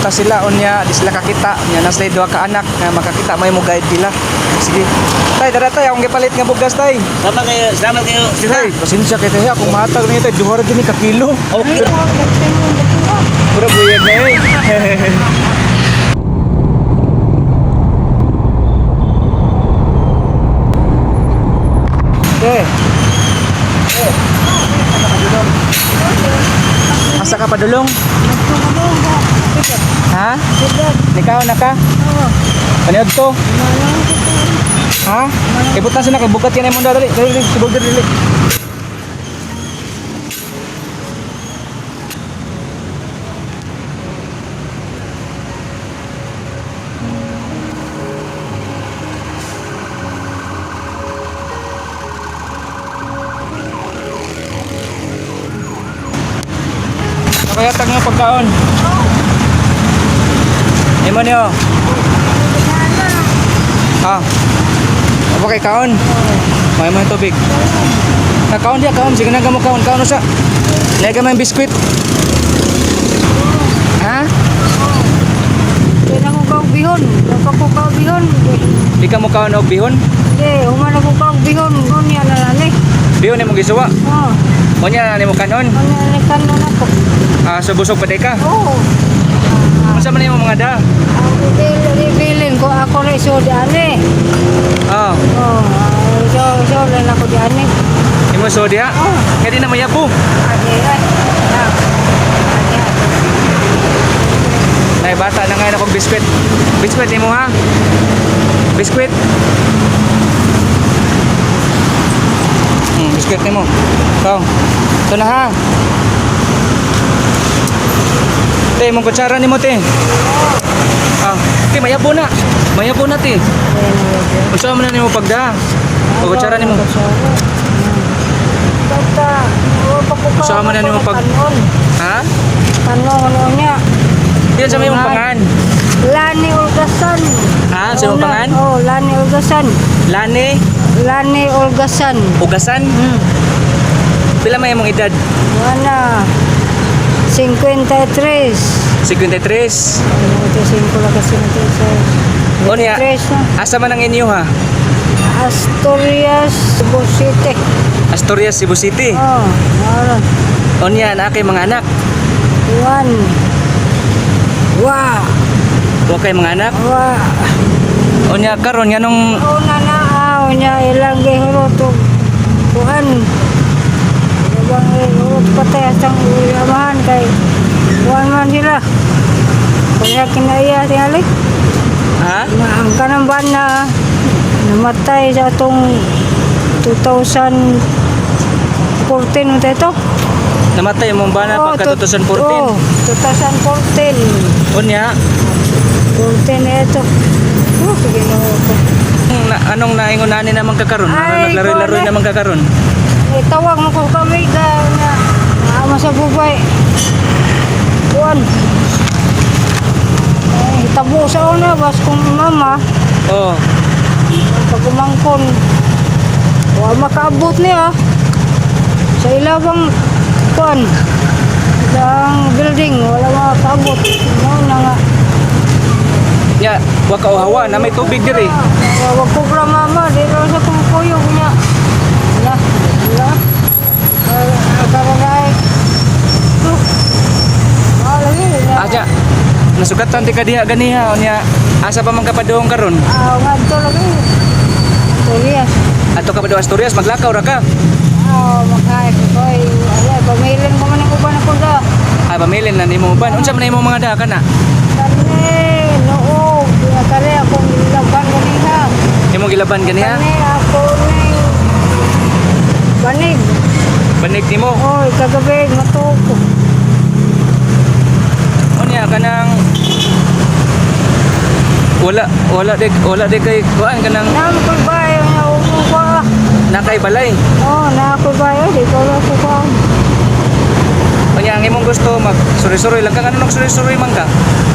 Ta sila unya di sila kakita, unya na sila duha ka anak nga makakita may mo guide nila. Sige. Tay, dara tay, akong gipalit nga bugas, tay. Salamat kayo, salamat kayo. Tay, pasensya kay tay, akong matag niyo tay, duha ra gyud ni ka kilo. Okay. Pura buyag na eh. Te. Te. Asa ka padulong? Ha? Nikaw na ka? Kaniod to? Ha? Ibutan sila kay bugat yan imong dali. Dali, dali, sibog dali, dali. Nakayatag nga pagkaon. Imo niyo. Ah. Apa kay kaon? May mo yung tubig. Ah, kaon diya, kaon. Sige na mo kaon. Kaon usa. Naay ka may biskwit. Ha? Kaya ko kaog bihon. Dapat ko kaog bihon. Di ka mo kaon og bihon? Hindi, human ako kaog bihon. Unya na lang eh. Bihon nimo gisuwa. Oh, Unya na nimo kanon. unya na kanon ako. Ah, so busog pa day ka. Oo. Unsa man imong mga da? Ang ibilin ko ako na iso di ane. Ah, Oh, iso iso lang ako di ane. imo so diha. Oh. Kaya di na mayabo. Ane ay. Ah. Ane. Nay bata na ngayon akong biskwit. Biskwit nimo ha? Biskwit. Biskwit nimo. Ikaw. Ito na ha. Te, mong kutsara nimo te. Ah, te mayabo na. Mayabo na te. Unsa man na nimo pagda? O kutsara nimo. Bata, Unsa man na nimo pag- Ha? Kanon ano niya? Diyan sa may mong pangan. Lani Olgasan. Ha? Sa imong pangan? Oh, Lani Olgasan. Lani, Lani Olgasan. ugasan. Pila may imong edad? Wala. 53. 53. 55 lang kasi nito sa Unya, 53 na. asa man ang inyo ha? Asturias, Cebu City. Asturias, Cebu City. Oh, wala. Unya, naa kay mga anak. One. Wa. Wa kay mga anak. Wa. Unya karon nganong Una na ah, unya ilang gihurot og kuan. Ibang gihurot patay asang uyamahan kay kuan man sila. Kaya kinaya tingali. ha? Na ang kanang bana namatay sa atong 2014 mo ito. Namatay imong bana Oo, pagka 2014. Oh, 2014. Unya, 14 na ito. Oh, sige na ako. na, anong naingon nani naman ka karon? Ay, Naglaro-laro kuwan eh. naman ka karon. Eh, tawag mo ko kami ka na naama sa bubay. Kuan. Ay, tabo sa una, bas kong mama, Oh, pag umangkon, wa makaabot niya. Sa ilabang kuan, ilang building, wala makaabot. Mao na nga. nya wa ka uhawa na may tubig diri. Ah, wa ko pra mama, di raw sa kumukuyog niya. Wala, wala. Karagay. Wala lagi. Aja, nasugatan ti ka diha ganiha unya asa pa man ka padung karon? Ah, ngadto lagi. Asturias. Ato ka padung Asturias maglakaw ra ka. Ah, maghaik ko ay ala pamilin ko man ang uban ako da. Ah, pamilin na nimo uban. Unsa man imong mga da kana? Kani, noog, kani akong laban ganiha. Imong gilaban ganiha? Kani ako ning banig. Banig nimo. Oy, kagabi matuok ko. Unya kanang wala wala de wala de kay kuan kanang Naam ko ba yung naupo ko? nakay balay. Oh, na ako ba yun? Di ko lang ko pa. Unya ang imong gusto mag suroy-suroy lang ka ngano nagsuroy-suroy man ka?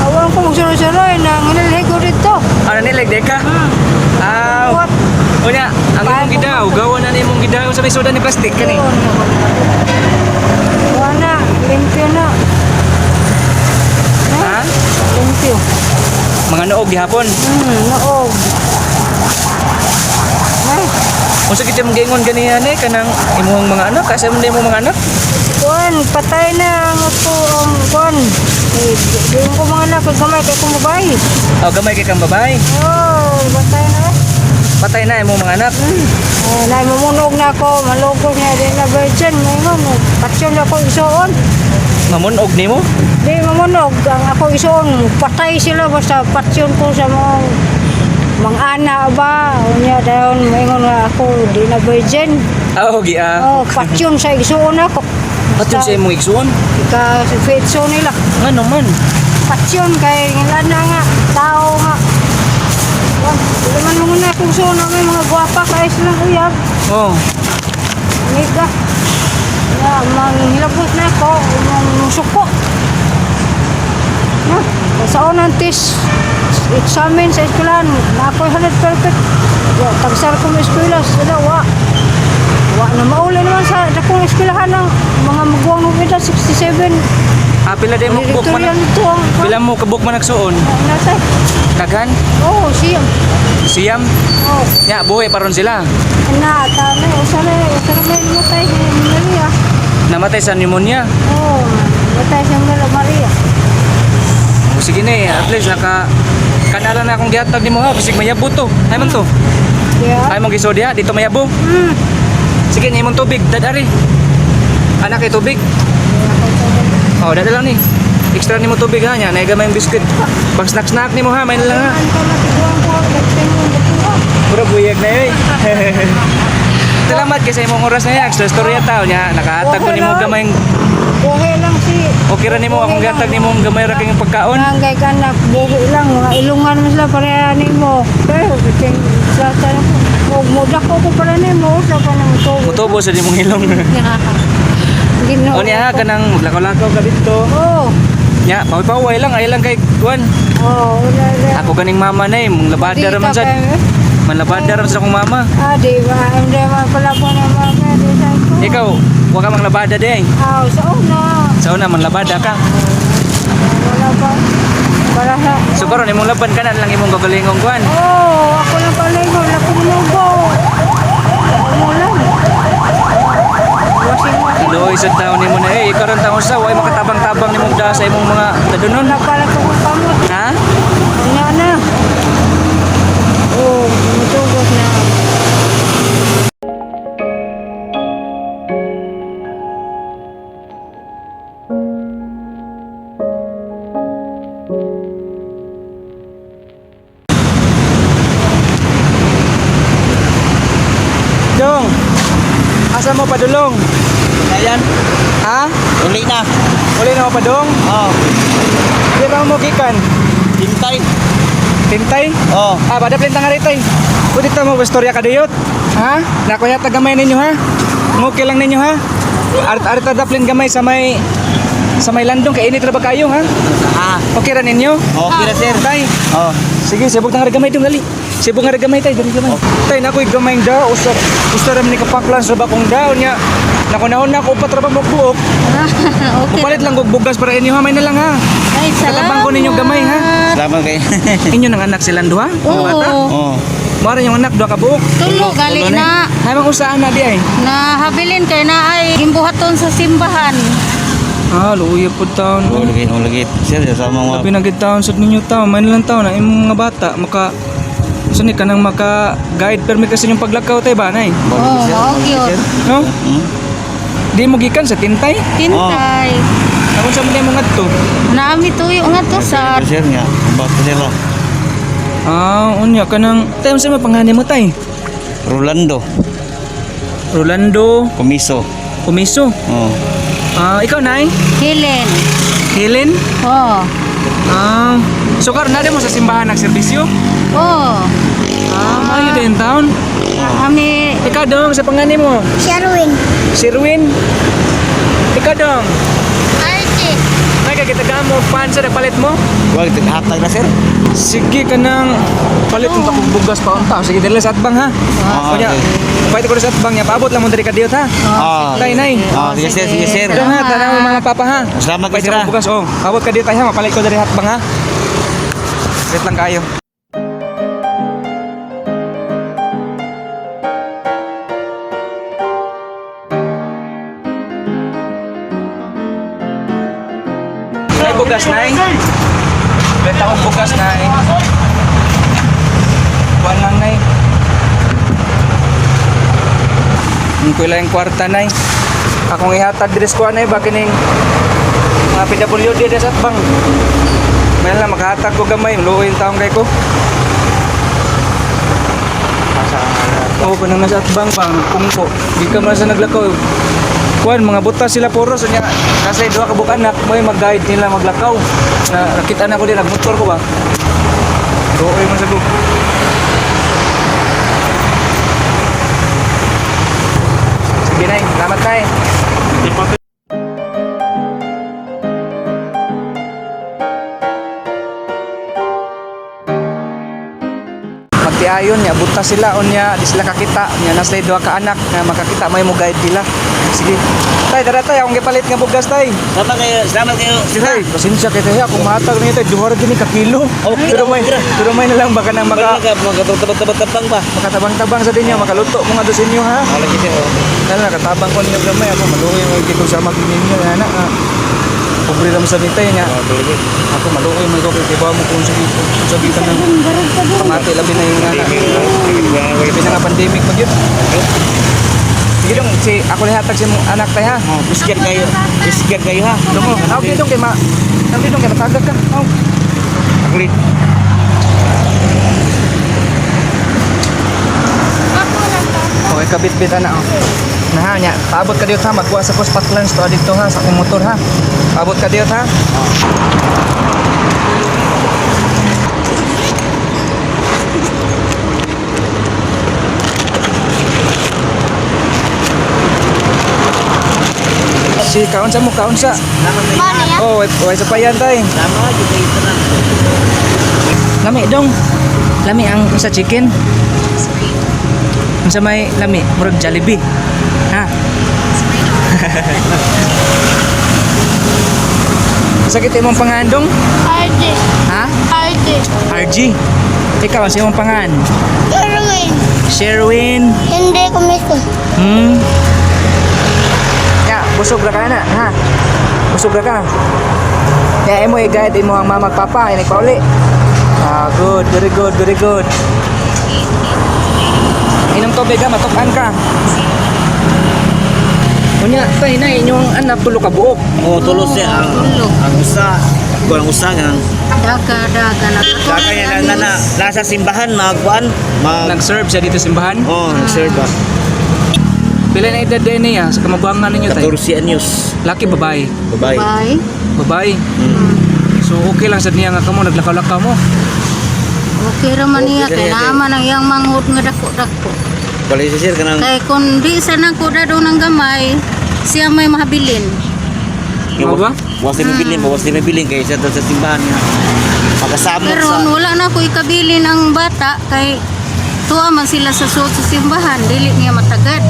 Awan ko magsuroy-suroy na nilhi ko dito. Ano nilag de ka? Ah. What? Unya ang imong gidaw, gawa na nimong gidaw sa may soda ni plastic kani. Wala na, limpyo na. Ha? limpyo. Mga noog gihapon. Noog. Ay, Unsa gid imong giingon ganihan eh kanang imong mga anak, asa man imong mga anak? kuan, patay na ang ako ang kuan. Eh, di ko mga anak, kay gamay kay kong babae. Oh, gamay kay kang babae. Oh, patay na eh. Patay na imong mga anak. Oh, nay mamunog na ako, malugog na din na virgin, ngayon, patsyon na ako isuon. Mamunog nimo? Di mamunog, ang ako isuon, patay sila basta patsyon ko sa mga mga ana ba, unya dayon maingon nga ako di na virgin. Ah, oh, gia. Oh, patsyon sa isuon ako. Patyon sa imong igsuon. Ika fetso nila. Ngano man? Patsyon kay ngilana nga tao nga. Wan, di man mo na kung suon na may mga gwapa kay silang uyab. Oh. Amiga. Ya, manghilabot na ako, mang suko. Na, sa unang test, examen sa eskwelahan, na ako'y 100 perfect. Wa, tagsar ko ng eskwela, sila, wa. Wa na mauli naman sa dakong eskwelahan ng mga maguwang ng edad, 67. Ah, pila day mo kabuk man. Direktorya nito ang Pila mo kabuk man nagsuon? Natay. Daghan? Oo, siya. Siyam? Oo. Ya, buhi pa ron sila. Na, tama. Usara may namatay si Maria. Namatay sa pneumonia. Oo, namatay si Maria. O sige na eh, at least naka kanala na akong gihatag nimo ha, bisig mayabo to. Ay man to. Yeah. Ay mong gisod diha, dito mayabo. Sige, niya imong tubig, dadari. Anak kay tubig. Oh, dada lang ni. Extra nimo tubig ha, nya, naay gamay yung biscuit. Pag snack-snack nimo ha, may na lang ha. Puro buyag na yun. Salamat kay sa imong oras na yan. Sa istorya tao niya, nakahatag ko nimo gamay. Buhi lang si... Okay ra nimo akong gihatag nimo gamay ra kayong pagkaon. Ang kay kanak, buhi lang. Mga ilungan mo sila pareha nimo. Pero, biting sa tanong ko. Muda ko ko para nimo. Sa pa nang tubo. Mutubo sa nimong ilong. Ginoo. O niya ha, kanang maglakaw-lakaw ka dito. Oo. Nya, paway-paway lang, ay lang kay kuan. Oo. Wala na. Ako ganing mama na eh, mong labada ra man Di ka sad. pa- Manlabada ra man sad akong mama. Ah, di ba? Hindi man pala po na mama. Di sa ko. Ikaw, wa ka manglabada di ay. Ah, sa una. Sa una manlabada ka. Wala pa. Para sa... So karon imong laban kanan lang imong gagalingong kuan. Oo, ako lang palingo. Wala kong lugo. Umulan. Wasing-wasing. Luoy sa taon nimo na eh, ikaw ron taon sa way makatabang-tabang nimong da sa imong mga tadunon. Wala pala kong kamot. Ha? Wala na. Oo, tumutugot na. Dong. Asa mo padulong? Ayan, Ha? uli na. Uli na mo padung? Oh, Di ba mo gikan? hintay. Tintay? Oh, Ah, bada plintang nga rito eh. Pwede ta mo istorya kadiyot. Ha? Nakuya tagamay ninyo ha? Ngukil lang ninyo ha? Arit arit daplin gamay sa may landong kay init ra ba kayo ha? ah, Okay ra ninyo? okay na sir. Tay. Oh, Sige, sibog na nga gamay dong dali. Sibog nga gamay tay, dali gamay. Tay, nakoy gamay daw usap. Gusto ra man ni kapaklan sa bakong daw niya. Nakunahon na ako upat ra ba mo buok. Okay. Mupalit lang og bugas para inyo ha, may na lang ha. Ay, salamat. Katabang ko ninyo gamay ha. salamat kayo. Inyo ng anak silang duha? Oo. Bata? Oh, Mara yung anak duha ka buok. Tulo, gali Tulo na. Hay mang usaan na di ay. Nahabilin kay na ay gimbuhaton sa simbahan. Ah, luya po taon. oh, lagi, oh, lagi. Sir, sama mo. Labi na gid taon sa ninyo taon, may lang taon na imong mga bata maka sa ni kanang maka guide permi kasi yung paglakaw tay ba nay. Oo, mao gyud. No? Hmm? Di mo gikan sa Tintay? Tintay. Namun sa man mo ngadto? Naami tuyo nga to sa Sir, nga. Basta sir, oh. Ah, unya kanang tayo sa mga pangani mo tay. Rolando, Rolando Kumiso. Kumiso. Oh. Ah, ikaw nay? Helen. Helen? Oh. Ah, so karon na mo sa simbahan nagserbisyo? Oh. Ah, ayo din taon. Ami Ikaw dong sa pangani mo? Sherwin. Si Ruin. Ikaw dong. Archie. May kagitagaan mo pan sa nagpalit mo? Wag, hatag na sir. Sige ka nang palit ng takong bugas pa unta. Sige dili sa atbang ha. Ah, Kunya, okay. palit ko sa atbang niya. Paabot lang mo diri kadiyot ha. Ah, Tay nay. Ah, sige sir, sige sir. Dong ha, tanaw mo mga papa ha. Salamat Palit sir. sa bugas oh. Abot ka dito ha, mapalit ko diri atbang ha. Wait lang kayo. Nay, bugas, nay. Benta akong bugas, nay. Kuan lang, nay. Ang kuila yung kwarta, nay. Akong ihatag diri sa kuan, nay, ba kining mga PWD des at bang. May lang makahatag ko gamay, luoy yung taong kay ko. Oo, kanang nasa atbang pa, kungko. Di ka man sa naglakaw. Kuan, mga butas sila puro. So niya, kasi duha ka buok anak, mo yung mag-guide nila maglakaw. Na, nakita na ko din, nagmotor ko ba? Luoy man sa ko. Sige, Nay. Salamat, Nay. Magtiayon niya, buta sila unya, di sila kakita, nya nasa duha ka anak nga makakita may mo guide nila. Sige. Tay, tara tay, akong gipalit nga bugas tay. Salamat kayo, salamat kayo. Sir, ha? Tay, pasensya kay tay, akong matag niya tay, duha ra gini ka kilo. Okay pero ra, may okay ra. pero may na lang baka nang Maka, maka makatabang ba? makatabang-tabang sa dinyo, makaluto mo nga do sa inyo ha. Wala kasi, oh. Lalo nakatabang ko ninyo gamay ako maluoy mo kay sa mag ninyo ana nga. Pobre ra mo sa bitay nga. Ako maluoy mo ko kay kibaw mo kung sa sa gikan ng pangati labi na yung ana. Labi na nga pandemic pag yun. Sige dong, si ako na hatag si mong anak tay ha. Oh, biskit kayo. Biskit kayo ha. Dong, oh, okay dong kay ma. Dong dong kay matagag ka. Oh. Agli. Okay, kabit-bit ana oh. Nah, nya, paabot ka dito ha, magkuha sa ko Spotlands to dito ha, sa akong motor ha. Paabot ka dito ha. Si kaon sa mo kaon sa. Salamat kayo. Oh, way, way sa payan tay. Salamat kayo kayo tanan. Lami dong. Lami ang sa chicken. Unsa may lami? Murag Jollibee. Ha? Sakit imong pangan dong? RJ. Ha? RJ. RG. Ikaw ang imong pangan? Erwin. Sherwin. Hindi ko mismo. Ya, busog ra ka na, ha? Busog ra ka. Ya, imo i-guide imo ang mama at papa, ini pauli. Ah, good, very good, very good. Inom tubig ha, matukan ka. Unya, tay na inyong anak tulo ka buok. Oh, tulos siya ang Tulog. ang usa. Kuan ang usa nga. Daga, daga. Daga niya na, na, na, nasa simbahan magkuan mag Nag-serve siya dito sa simbahan. Oh, nag-serve ba? Pila na edad din niya sa kamabuangan ninyo tay? 14 anyos. Laki babae. Babae. Bye. Babae. So okay lang sad niya nga kamo naglakaw-lakaw mo. Okay ra man niya Okay kay ra niya, naman ang iyang manghud nga dako-dako. Wala siya sir kanang Kay kung di sa nang kuda do ng gamay, siya may mahabilin. Mao ba? Was ni mabilin, was ni mabilin kay siya doon sa simbahan nga. Pagkasamot Pero sa wala na ko ikabilin ang bata kay tuwa man sila sa suot sa simbahan, dili niya matagad.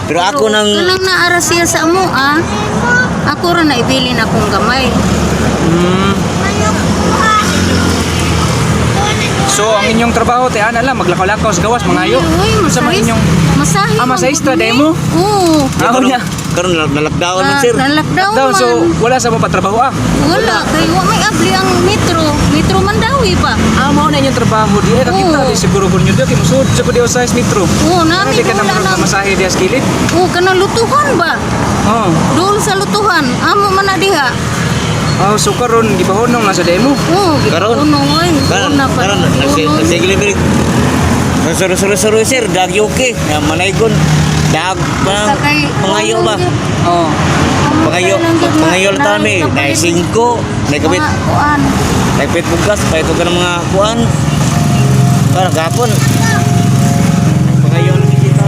Pero ako nang Kanang naara siya sa amoa, ako ra na ibilin akong gamay. So ang inyong trabaho te ana lang maglakaw-lakaw sa gawas mangayo. Uy, Sa mga masahis. inyong Masahi. Ah, masahista, demo? Oo. Ah, karon unya. karon na lockdown man sir. Na lockdown Down, man. so wala sa mo patrabaho ah. Wala kay wa may abli ang metro. Metro man daw ba? Ah, mao na inyong trabaho di ay kakita Oo. di siguro kun nyo di kay musud sa ko di sa metro. Oo, Ano nami di ka na wala murag na. masahe di sa kilid? Oo, kanang lutuhan ba? Oh. Dool sa lutuhan. Amo man na diha. Oh, so karon gibahonong na sa demo. Oo, Karon. uno oy. Karon Una pa. karon Uno. nagsigili mi Suro suro suro sir, dag okay. Na manaygon. Dag Basta kay pangayo ba? Oh. Pangayo, pangayo lang kami. Nay 5, nay kapit, Mga kuan. nay pit bugas, pahito ka ng mga kuan. Para gapon. Pangayo lang kita.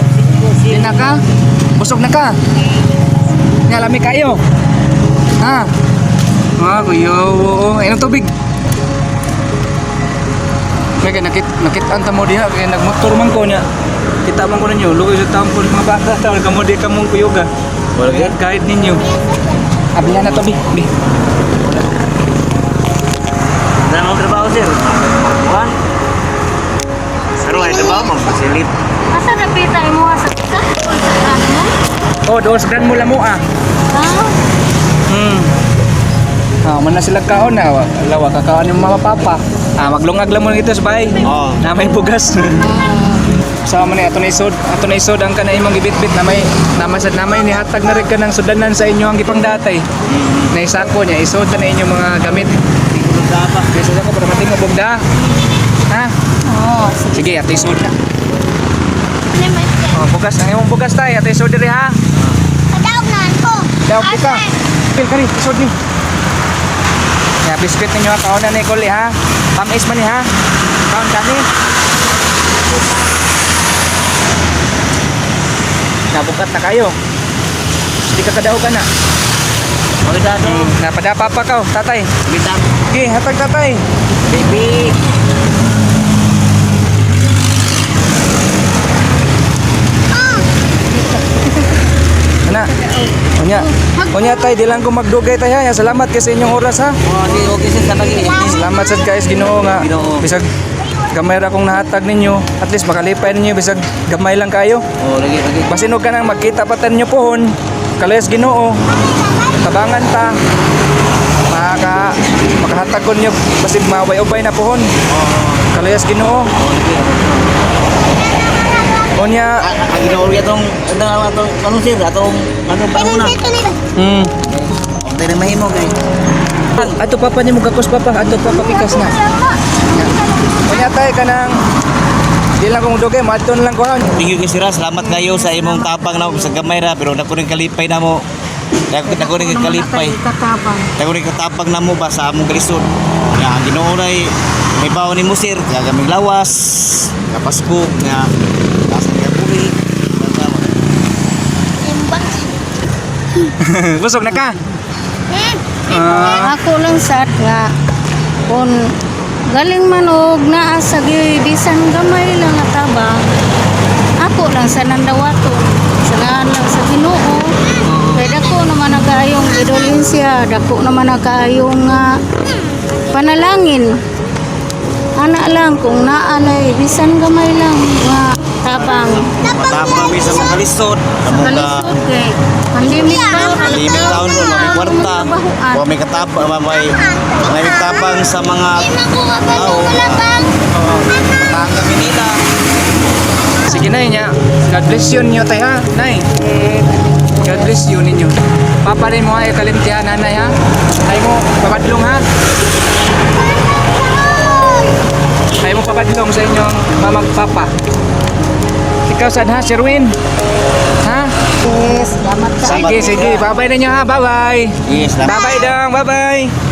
Di na ka? Busog na ka? Nga lami kayo. Ha? Ah, kuya, oo. Inom tubig. Kaya kay nakit-an ta mo diha kay nagmotor man ko niya. Kita man ko ninyo, luoy sa taon ko mga bata taon kamo di kamong kuyog ah. Wala Wala guide ninyo. Ablihan na to bi. Bi. Wala trabaho. sir. Kuan. Pero ay ba magpasilip. Asa na pita imo sa sa ano mo? Oh, doon sa Grand Mula mo ah. Ha? Ah, man na sila kaon na. Lawa kakaon ni mama papa. Ah, maglungag lang mo dito sa bahay. Oo. Na may bugas. Sa man ni ato na isod, ato na isod ang kanay imong gibitbit na may namasad na may nihatag na rin ka ng sudanan sa inyo ang gipangdatay. Na isako niya isod na inyong mga gamit. Bisa ko para matingog bugda. Ha? Oo. Sige, ato isod na. Oh, bugas ang imong bugas tay, ato isod diri ha. Kadaog na ko. Daw ka. Pil kani, isod ni. Ya, biskuit ninyo ha, kaon na ni Kuli ha. Pamis man ni ha. Kaon kani. Nabukat na kayo. Hindi ka kadaog ka na. Maganda to. Napadapa pa ka, oh, tatay. Maganda. Okay, hatag tatay. Baby. Ana. Unya. Unya tay, di lang ko magdugay tay ha. Ya, salamat kay sa inyong oras ha. Oh, sige, okay sir, sa pag Salamat sad guys Ginoo nga. Ginoo. Bisag gamay ra akong nahatag ninyo. At least makalipay ninyo bisag gamay lang kayo. Oh, lagi lagi. Basin og ka nang magkita pa ta ninyo pohon. Kalayas Ginoo. Tabangan ta. Maka makahatag ko ninyo basig maway-ubay na pohon. Kalayas Ginoo. Oh, lagi. Unya, Ang Ginoo atong atong atong ano sir, atong ano pa muna. Dito nila. Okay na mahimo kay. Ato papa ni mo gakos papa, ato papa pikas na. Unya tay kanang di lang kong dugay, maadto na lang ko ha. Thank you kay sir, salamat kayo sa imong tapang na sa gamay ra pero nako rin kalipay na mo. Nako rin kalipay. Katabang. Dako rin katapang na mo ba sa among kalisod. Nga ang Ginoo ray may baon ni mo sir, nga gamig lawas, nga Pasko, nga taas ang kabuhi. Imbang. Busog na ka. Hmm. Ah, Ako lang sad nga kung galing man og naa sa gyoy bisan gamay lang nga tabang ako lang sa nandawaton sa ngalan lang sa Ginoo kay dako naman na kaayong idolensya, dako naman na kaayong nga panalangin ana lang kung naalay bisan gamay lang nga tabang. Matapang mi sa mga kalisod, among ka Kalisod kay pandemic taon. Limit taon mo, may kwarta, wa may katapang, may may tapang sa mga tao. Tapang kami nila. Sige nay nya. God bless you ninyo tay ha, nay. God bless you ninyo. Papa rin mo ay kalimtihan nanay ha. Ay mo papadlong ha. Ay mo papadlong sa inyong mamang papa. Ikaw sad ha, Sherwin. Ha? Yes, salamat ka. Sige, sige. Bye-bye ninyo ha. Bye-bye. Yes, Bye-bye dong. Bye-bye.